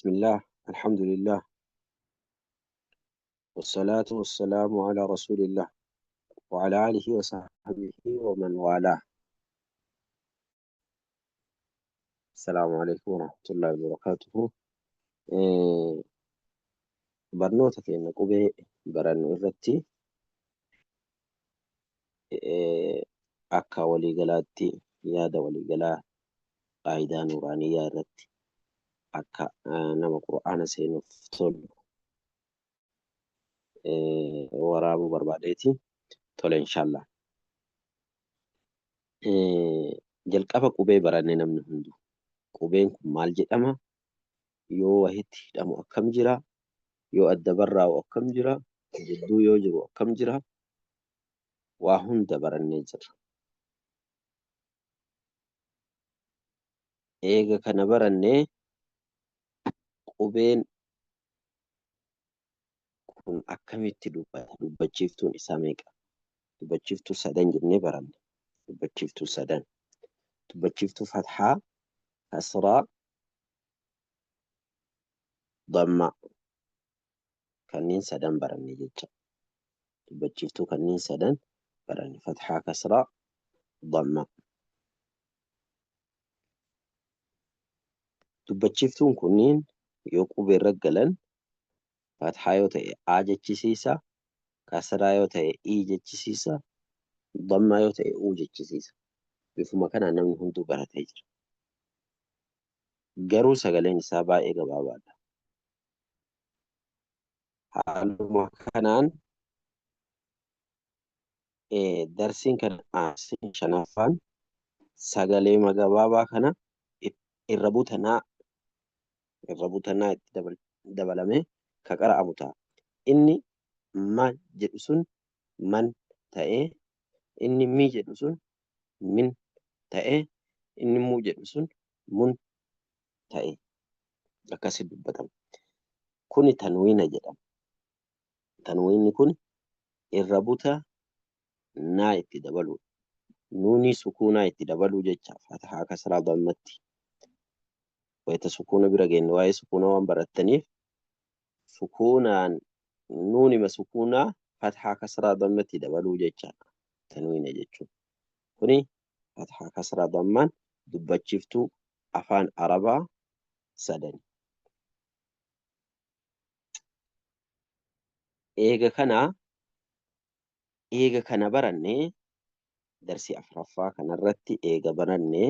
بسم الله، الحمد لله، والصلاة والسلام على رسول الله وعلى آله وصحبه ومن والاه. السلام عليكم ورحمة الله وبركاته. Barnoota keenya qubee barannu irratti akka waliigalaatti yaada waliigalaa qaayidaa nuuraaniyyaa irratti akka nama Qur'aana seenuuf tolu waraabuu barbaadeeti. Tole inshaallah. Jalqaba qubee baranne namni hundu. Qubeen kun maal jedhama? Yoo wahitti hidhamu akkam jira? Yoo adda barraa'u akkam jira? Jidduu yoo jiru akkam jira? Waa hunda barannee jirra. Eega kana barannee qubeen kun akkamitti dubbata? Dubbachiiftuun isaa meeqa? Dubbachiiftuu sadan jennee baranne. Dubbachiiftuu sadan. Dubbachiiftuu fathaa, kasraa, dammaa. Kanneen sadan baranne jecha. Dubbachiiftuu kanneen sadan baranne. Fathaa, kasraa, dammaa. Dubbachiiftuun kunniin yoo qubee irra galan fathaa yoo ta'e A jechisiisa, kasraa yoo ta'e I jechisiisa, dammaa yoo ta'e U jechisiisa. Bifuma kanaan namni hunduu baratee jira. Garuu sagaleen isaa baay'ee gabaabaadha. Haaluma kanaan darsiin kana aansee shanaffaan sagaleema gabaabaa kana irra butanaa irra butanaa itti dabalamee ka qara'amu ta'a. Inni ma jedhu sun man ta'ee, inni mi jedhu sun min ta'ee, inni mu jedhu sun mun ta'ee akkasitti dubbatama. Kuni tanwiina jedhama. Tanwiinni kun irra buta naa itti dabaluudha. Nuunii sukuunaa itti dabaluu jecha fathaa kasraa dammatti. Wayita sukuuna bira geenne waa'ee sukuunaa waan barattaniif sukuunaan nuunima sukuunaa fathaa kasraa dammatti dabaluu jecha tanwiina jechuun. Kuni fathaa kasraa dammaan dubbachiiftuu afaan Arabaa sadani. Eega kana eega kana barannee darsii afraffaa kanarratti eega barannee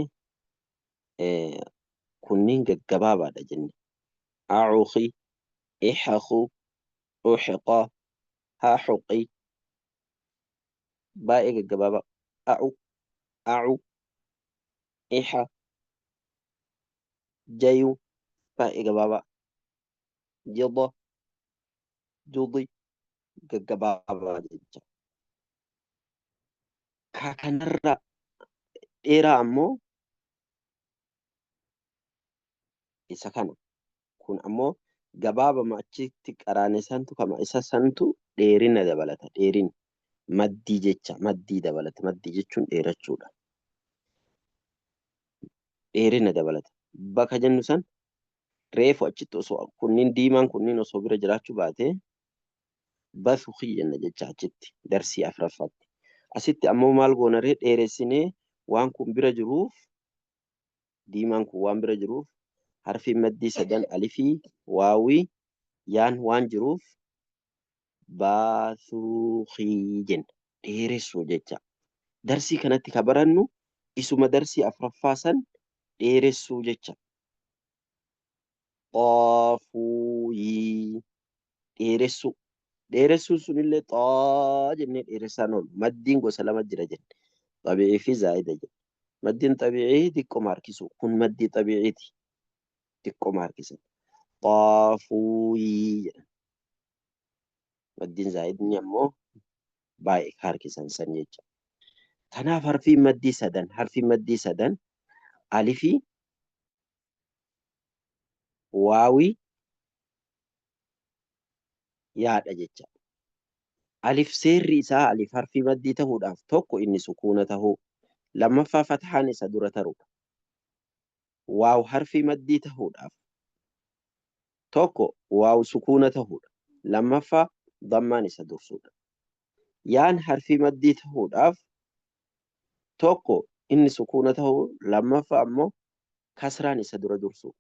kunniin gaggabaabaadha jenne. Acuqi, ixaqu, uxiqa, haxuqi baay'ee gaggabaabaa. A'u, acu, ixa, jayu baay'ee gabaabaa. Jida, judi gaggabaabaa jecha. Ka kanarra dheeraa ammoo isa kana. Kun ammoo gabaabama achitti qaraane santu kama isa santu dheerina dabalata. Dheerina maddii jecha maddii dabalata. Maddii jechuun dheerachuudha. Dheerina dabalata. Bakka jennu san reefu achitti osoo kunniin diimaan kunniin osoo bira jiraachuu baate basukii jenna jecha achitti darsii afraffaatti. Asitti ammoo maal goona ree dheeressinee waan kun bira jiruuf diimaan kun waan bira jiruuf harfiin maddii sadan alifii waawii yaan waan jiruuf baasuukii jenna dheeressuu jecha. Darsii kanatti ka barannu isuma darsii afraffaa san dheeressuu jecha. Xaafuuyii dheeressuu. Dheeressuun sunillee xaa jennee dheeressaan oolu. Maddiin gosa lama jira jenne. Xabi'ii fi zaayida jenna. Maddiin xabi'ii xiqqoma harkisu. Kun maddii xabi'iiti. Xiqqoma harkisan. Xaafuuyii jedhan. Maddiin zaayidni ammoo baay'ee harkisan san jecha. Kanaaf harfiin maddii sadan harfiin maddii sadan alifii waawii yaadha jecha. Alif seerri isaa alif harfii maddii tahuudhaaf tokko inni sukuuna tahuu, lammaffaa fathaan isa dura taruudha. Waaw harfii maddii tahuudhaaf Tokko waaw sukuuna tahuudha. Lammaffaa dammaan isa dursuudha. Yaan harfii maddii tahuudhaaf tokko inni sukuuna tahuu, lammaffaa ammoo kasraan isa dura dursu.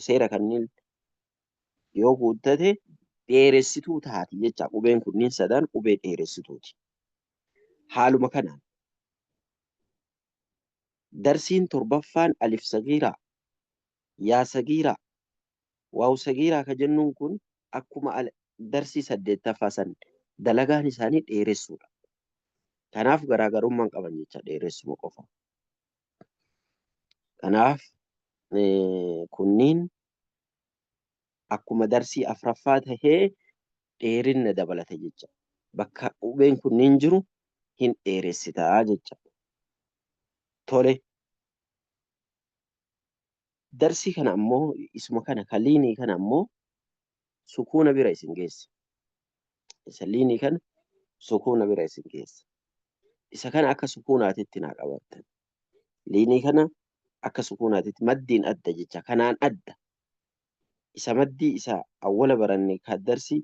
Seera kanneen yoo guuttate dheeressituu taati jecha. Qubeen kunniin sadan qubee dheeressituuti. Haaluma kanaan darsiin torbaffaan alif sagiiraa, yaa sagiiraa, waaw sagiiraa ka jennuun kun akkuma darsii saddeettaffaa san dalagaan isaanii dheeressuudha. Kanaaf garaagarummaan qaban jecha, dheeressuma qofa. Kanaaf kunniin akkuma darsii afraffaa tahee dheerinna dabalata jecha. Bakka qubeen kunniin jiru hin dheeressitaa jecha. Tole. Darsii kana ammoo, isuma kana ka liinii kana ammoo sukuuna bira isin geessa. Isa liinii kana sukuuna bira isin geessa. Isa kana akka sukuunaatitti naa qabattan. Liinii kana akka sukuunaatitti maddiin adda jecha, kanaan adda. Isa maddii isa awwala baranne ka darsii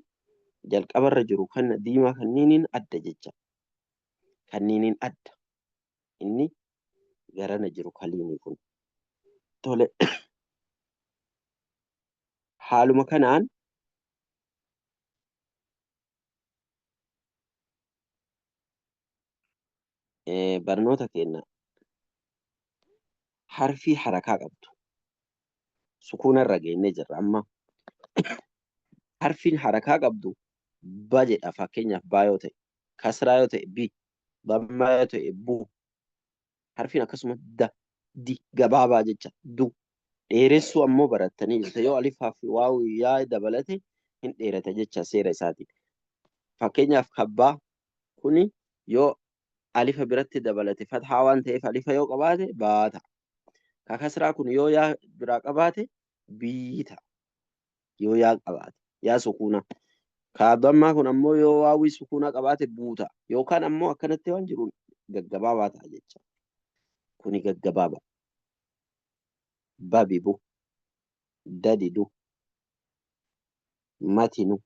jalqabarra jiru kana diimaa kanniiniin adda jecha. Kanniiniin adda. Inni garana jiru kaliinii kun. Tole. Haaluma kanaan barnoota keenya harfii harakaa qabdu sukuuna irra geennee jirra amma. Harfiin harakaa qabdu ba jedha. Fakkeenyaaf baa yoo ta'e, kasraa yoo ta'e bi, dammaa yoo ta'e bu. Harfiin akkasuma da, di gabaabaa jecha, du. Dheeressuu ammoo barattanii jirta. Yoo alifaa fi waaw yaa dabalate hin dheerata jecha seera isaatiin. Fakkeenyaaf kabbaa kuni yoo alifa biratti dabalate, fathaa waan ta'eef, alifa yoo qabaate baa ta'a. Ka kasraa kun yoo yaa biraa qabaate bii ta'a. Yoo yaa qabaate yaa sukuunaa. Ka dammaa kun ammoo yoo waawii sukuunaa qabaate buu ta'a. Yookaan ammoo akkanatti waan jiruun gaggabaabaa ta'a jecha. Kuni gaggabaabaa. Babibu, dadidu, matinu.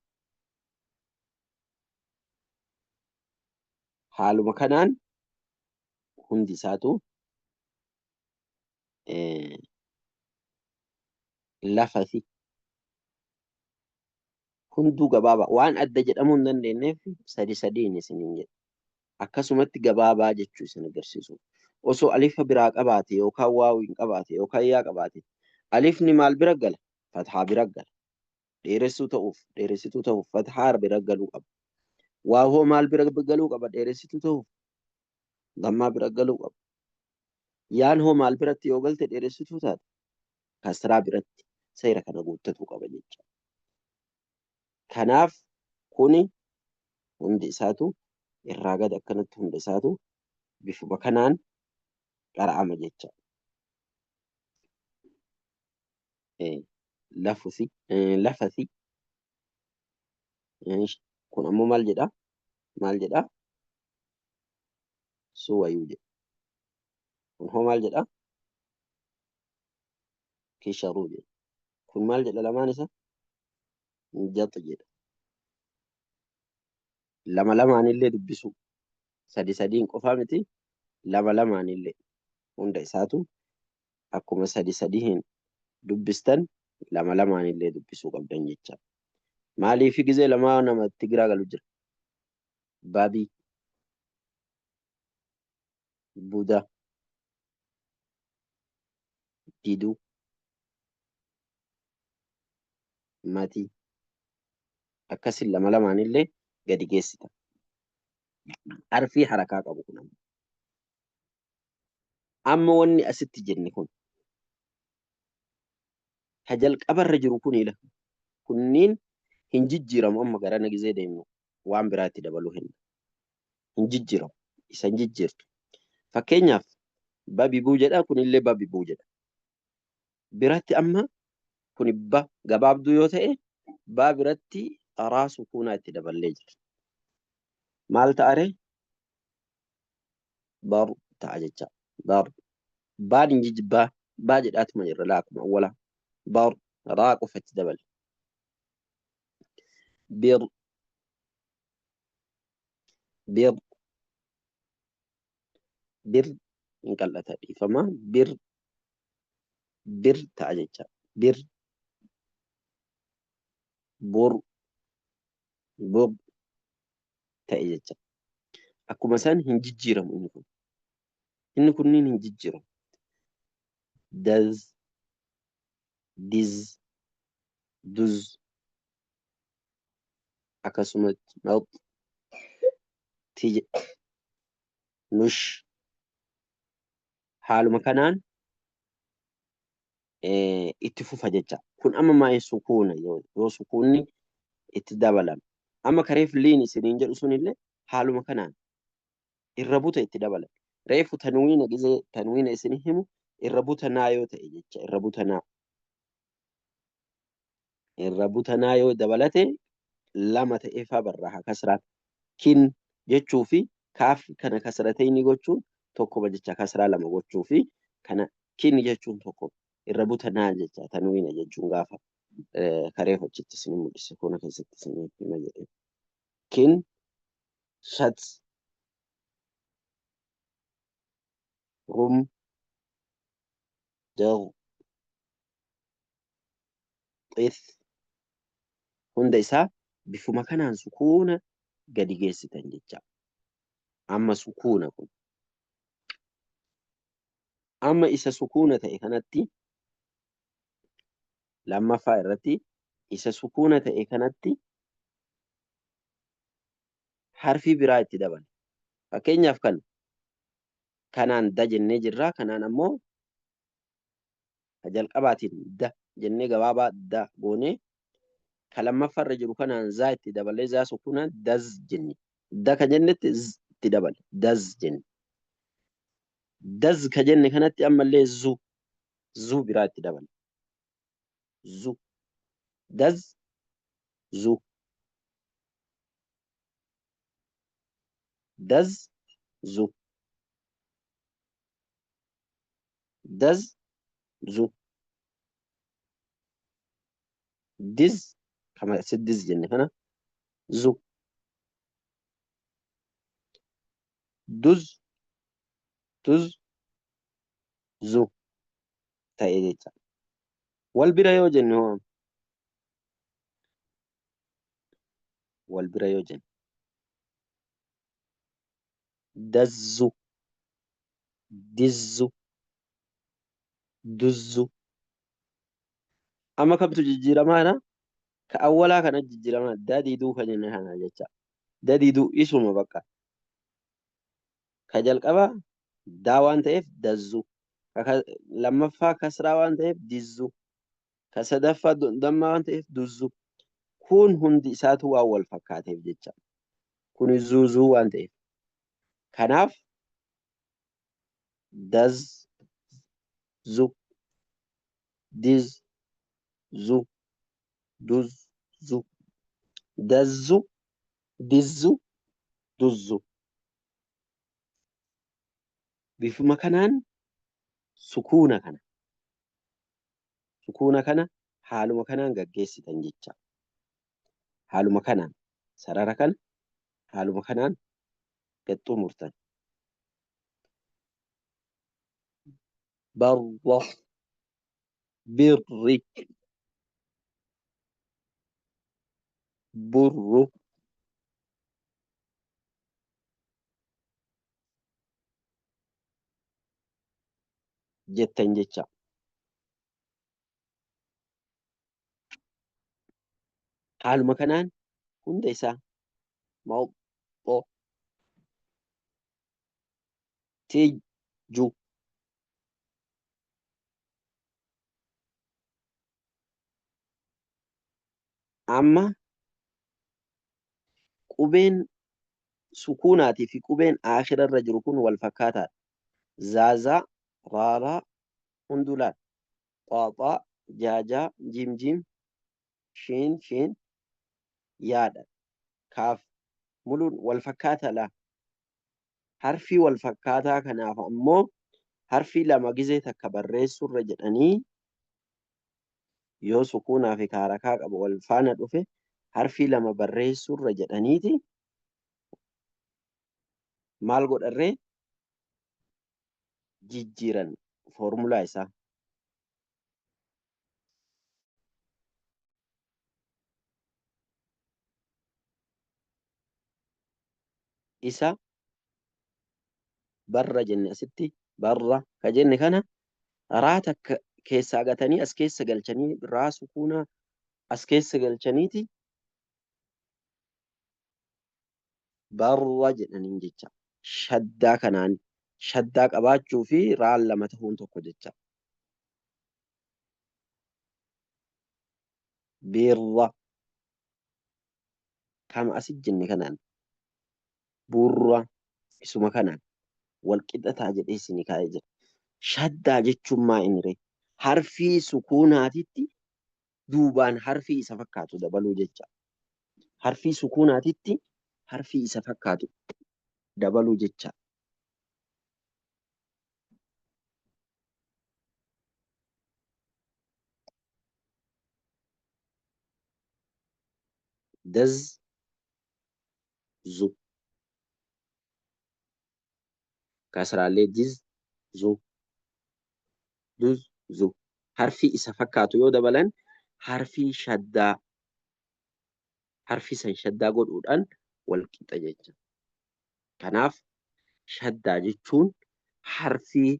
Haaluma kanaan hundi isaatu lafati hunduu gabaabaa waan adda jedhamuu hin dandeenyeef sadi sadiin isiniin jedhe. Akkasumatti gabaabaa jechuu isin agarsiisu. Osoo alifa biraa qabaate yookaan waawiin qabaate yookaan yaa qabaate, alifni maal bira gala? Fathaa bira gala. Dheeressuu ta'uuf, dheeressituu ta'uuf fathaa bira galuu qaba. Waa hoo maal bira galuu qaba dheeressituu ta'uuf? Dammaa bira galuu qaba. Yaan hoo maal biratti yoo galte dheeressituu taate? Kasraa biratti. Seera kana guuttatuu qaba jecha. Kanaaf kuni hundi isaatu irraa gad akkanatti hunda isaatu bifuma kanaan qara'ama jecha. Lafusi, lafasi. Kun ammoo maal jedha? Maal jedha? Suwayuu jedha. Kun hoo maal jedha? Kisharuu jedha. Kun maal jedha lamaan isa? Jax jedha. Lama lamaanillee dubbisuu. Sadi sadiin qofaa miti, lama lamaanillee hunda isaatu akkuma sadi sadiin dubbistan lama lamaanillee dubbisuu qabdan jecha. Maaliif gizee lamaa namatti giraa galu jira? Babii, buda, diduu, matii. Akkasin lama lamaanillee gadi geessita. Harfii harakaa qabu kun amma. Amma wanni asitti jenne kun ka jalqabarra jiru kunidha. Kunniin hin jijjiiramu. Amma garana gizee deemnu waan biraatti dabaluu hin jijjiiramu. Isa hin jijjiirtu. Fakkeenyaaf babibuu jedha, kunillee babibuu jedha. Biratti amma kuni ba gabaabduu yoo ta'e, baa biratti raa sukuunaa itti daballee jira. Maal ta'a ree? Bar ta'a jecha. Bar. Baan hin jijji, baa baa jedhaatuma jirra laa akkuma awwalaa. Bar raa qofa itti dabale. Bir, bir, bir hin qal'ata dhiifama. Bir, bir ta'a jecha. Bir, bur, bur ta'e jecha. Akkuma isaan hin jijjiiramu inni kun. Inni kunniin hin jijjiiramu. Daz, diz, duz, akkasumatti mat, tij, nush. Haaluma kanaan itti fufa jecha. Kun amma maa'in sukuuna yoo sukuunni itti dabalame. Amma kareef liin isiniin jedhu sunillee haaluma kanaan irra buta itti dabalame. Reefu tanwiina gizee tanwiina isin himu irra butanaa yoo ta'e jecha irra butanaa. Irra butanaa yoo dabalate lama ta'ee faa barraaha kasraan. Kin jechuu fi kaaf kana kasratayni gochuun tokkoma jecha kasraa lama gochuu fi kana kin jechuun tokko irra butanaa jecha tanwiina jechuun gaafa karee hojitti isin mul'ise kuna keessatti isin hima jedhe. Kin shat rum dar xif hunda isaa bifuma kanaan sukuuna gadi geessitan jecha. Amma sukuuna kun. Amma isa sukuuna ta'e kanatti lammaffaa irratti isa sukuuna ta'e kanatti harfii biraa itti dabala. Fakkeenyaaf kan kanaan da jennee jirra kanaan ammoo ka jalqabaatiin da jennee gabaabaa da goonee ka lammaffaarra jiru kanaan zaa itti dabalee zaa sukuunaan daz jenne. Da ka jennetti z itti dabale daz jenne. Daz ka jenne kanatti ammallee zu zu biraa itti dabale. Zu daz zu daz zu daz zu diz kama asitti diz jenne kana zu duz tuz zu ta'e jecha. Wal bira yoo jenne hoo wal bira yoo jenne dazzu dizzu duzzu amma kamtu jijjiiramaa kana ka awwalaa kana jijjiiramaa dadiduu ka jenne kana jecha dadiduu isuma bakka ka jalqabaa daa waan ta'eef dazzu ka lammaffaa kasraa waan ta'eef dizzu ka sadaffaa dammaa waan ta'eef duzzu kun hundi isaatu waan wal fakkaateef jecha kun zuuzuu waan ta'eef kanaaf daz zu diz zu duz zu dazzu dizzu duzzu bifuma kanaan sukuuna kana sukuuna kana haaluma kanaan gaggeessitan jecha haaluma kanaan sarara kana haaluma kanaan gad xumurtan. Barra birri burru jettan jecha. Haaluma kanaan hunda isaa mawxo tiju amma qubeen sukuunaatii fi qubeen aakhira irra jiru kun wal fakkaataadha. Zaazaa, raaraa, hunduu laal. Xaaxaa, jaajaa, jiim jiim, shiin shiin, yaadha. Kaaf muluun wal fakkaata laa. Harfii wal fakkaataa kanaaf ammoo harfii lama gizee takka barreessurra jedhanii yoo sukuunaa fi kaarakaa qabu wal faana dhufe Harfii lama barreessuurra jedhaniiti maal godharree jijjiiran foormulaa isaa. Isa barra jenne asitti barra ka jenne kana raa takka keessaa gatanii as keessa galchanii raa sukuunaa as keessa galchaniiti barra jedhaniin jecha. Shaddaa kanaan shaddaa qabaachuu fi raan lama ta'uun tokko jecha. Birra kama asit jenne kanaan burra isuma kanaan wal qixxataa jedhee isinii kaa'ee jira. Shaddaa jechuun maa inni ree? Harfii sukuunaatitti duubaan harfii isa fakkaatu dabaluu jecha. Harfii sukuunaatitti harfii isa fakkaatu dabaluu jecha. Daz zu. Kasraalee diz zu. Duz zu. Harfii isa fakkaatu yoo dabalan harfii shaddaa harfii san shaddaa godhuudhaan wal qixa jecha. Kanaaf shaddaa jechuun harfii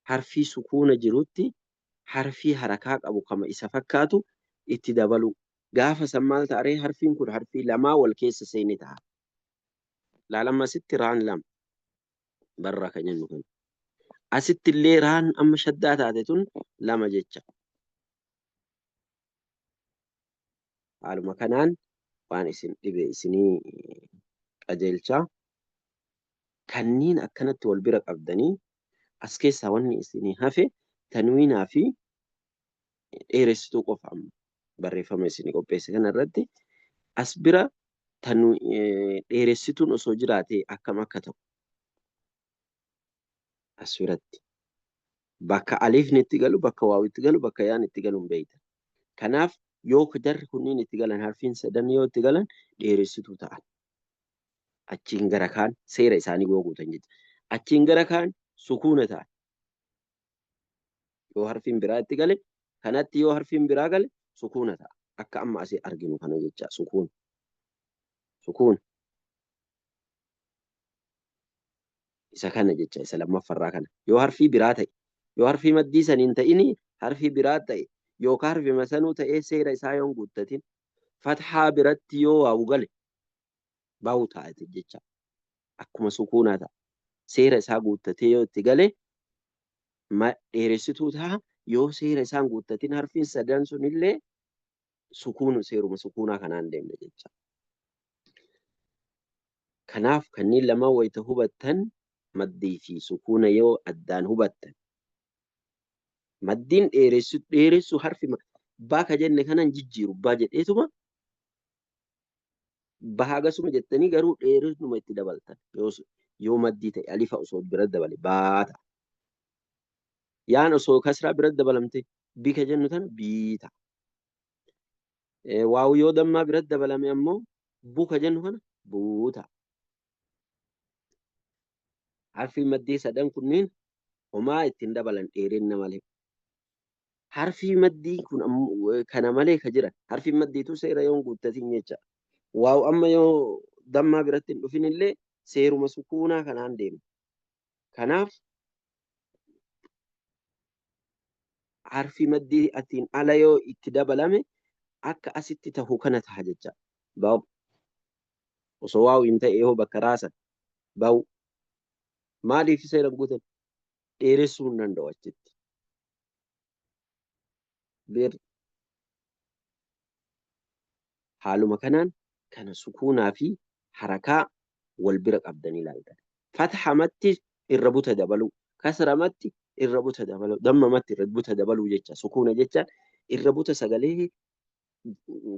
harfii sukuuna jirutti harfii harakaa qabu kama isa fakkaatu itti dabaluu. Gaafa san maal ta'a ree harfiin kun harfii lamaa wal keessa seene ta'a. Laal amma asitti raan lama barra kan jennu kun. Asitti illee raan amma shaddaa taate tun lama jecha. Haaluma kanaan waan isin dhibe isinii qajeelchaa. Kanniin akkanatti wal bira qabdanii as keessaa wanni isinii hafe tanwiinaa fi dheeressituu qofa amma barreeffama isinii qopheesse kana irratti as bira dheeressituun osoo jiraatee akkam akka ta'u as biratti bakka aliifni itti galu bakka waaw itti galu bakka yaan itti galu hin beektan. Kanaaf yoo jarri kunniin itti galan harfiin sadan yoo itti galan dheeressituu ta'an. Achiin gara kaan seera isaanii yoo guutan jecha. Achiin gara kaan sukuuna ta'an. Yoo harfiin biraa itti gale kanatti yoo harfiin biraa gale sukuuna ta'a. Akka amma asii arginu kana jecha sukuuna. Sukuuna. Isa kana jecha isa lammaffarraa kana. Yoo harfii biraa ta'e yoo harfii maddii saniin ta'ini harfii biraa ta'e yookaan harfi masanuu ta'ee seera isaa yoo hin guuttatin fathaa biratti yoo waawu gale bawu ta'a jecha. Akkuma sukuunaa ta'a. Seera isaa guuttatee yoo itti gale dheeressituu ta'a. Yoo seera isaan guuttatin harfiin sadan sunillee sukuunu seeruma sukuunaa kanaan deemna jecha. Kanaaf kanneen lamaan wayita hubattan maddii fi sukuuna yoo addaan hubattan maddiin dheeressu dheeressu harfi baa ka jenne kanan jijjiiru baa jedheetuma bahaa gasuma jettanii garuu dheerinuma itti dabaltan yoo maddii ta'e alifa osoo bira dabale baa ta'a. Yaan osoo kasraa bira dabalamte bi ka jennu tana bii ta'a. Waawu yoo dammaa bira dabalame ammoo bu ka jennu kana buu ta'a. Harfi maddii sadan kunniin homaa ittiin dabalan dheerinna malee. Harfii maddii kun kana malee ka jiran harfiin maddiitu seera yoo hin guuttatin jecha. Waaw amma yoo dammaa biratti hin dhufin illee seeruma sukuunaa kanaan deema. Kanaaf harfii maddii atiin ala yoo itti dabalame akka asitti tahu kana taha jecha. Baw osoo waaw hin ta'e yoo bakka raasan baw maaliif seera hin guutan dheeressuu hin danda'u achitti. Bir haaluma kanaan kana sukuunaa fi harakaa wal bira qabdanii ilaaltan. Fathamatti irra buta dabaluu, kasramatti irra buta dabaluu, dammamatti irra buta dabaluu jecha sukuuna jecha irra buta sagalee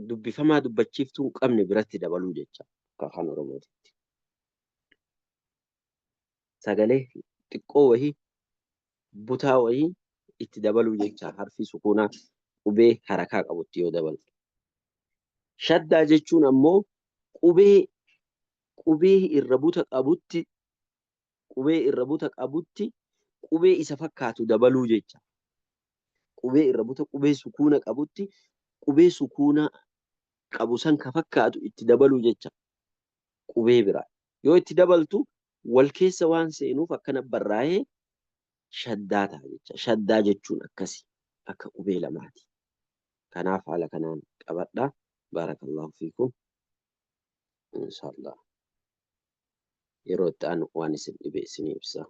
dubbifamaa dubbachiiftuu hin qabne biratti dabaluu jecha akka afaan Oromootitti. Sagalee xiqqoo wahii butaa wahii itti dabaluu jecha harfii sukuunaa qubee harakaa qabutti yoo dabaltu. Shaddaa jechuun ammoo qubee qubee irra buta qabutti qubee irra buta qabutti qubee isa fakkaatu dabaluu jecha. Qubee irra buta qubee sukuuna qabutti qubee sukuuna qabu san ka fakkaatu itti dabaluu jecha. Qubee biraa yoo itti dabaltu wal keessa waan seenuuf akkana barraa'ee shaddaa ta'a jecha. Shaddaa jechuun akkasi akka qubee lamaati. Kanaaf haala kanaan qabadha. Baarakallahu fiikum. Inshaallah. Yeroo itti aanu waan isin dhibe isinii ibsa.